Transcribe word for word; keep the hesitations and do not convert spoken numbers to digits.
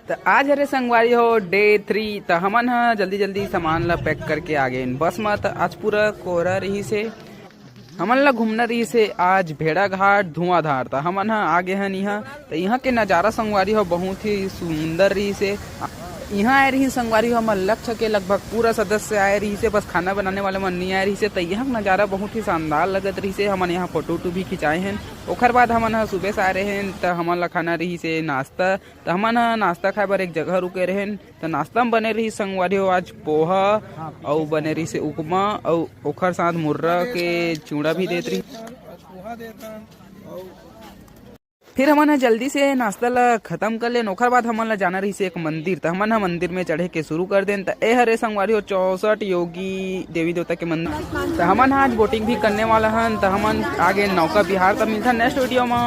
त आज हरे संगवारी हो डे थ्री। त हमन ह जल्दी जल्दी सामान ला पैक करके आ गए बस म। त आज पूरा कोहरा रहिस हे, हमन ला घूमना रहिस हे आज भेड़ाघाट धुआंधार। त हमन ह आ गए हन इहाँ। त इहाँ के नजारा संगवारी हो बहुत ही सुंदर रहिस हे। इहाँ आए रहिस संगवारी हो हमर लक्ष्य के लगभग पूरा सदस्य आए रहिस हे, बस खाना बनाने वाले मन नहीं आए रहिस हे। त यहाँ के नजारा बहुत ही शानदार लगत रहिस हे। हमन यहाँ फोटो वोटो भी खिंचाए हन। ओखर बाद हमन ह सुबह से आ रहे हन, त हमन ला खाना रहिस हे नाश्ता। त हमन ह नाश्ता खाए बर एक जगह रुके रहेन। त नाश्ता में बने रहिस संगवारी हो आज पोहा, अउ बने रहिस हे उपमा, अउ ओखर साथ मुर्रा के चिवड़ा भी देत रहिस। फिर हमन ह जल्दी से नाश्ता ला खत्म कर लेन। ओखर बाद हमन ला जाना रहिस हे एक मंदिर, त हमन ह मंदिर में चढ़े के शुरू कर देन। त ए हरे संगवारी हो चौसठ योगी देवी देवता के मंदिर। त हमन ह आज बोटिंग भी करने वाला हन। त हमन आगे नौका बिहार। त मिलथन नेक्स्ट वीडियो में।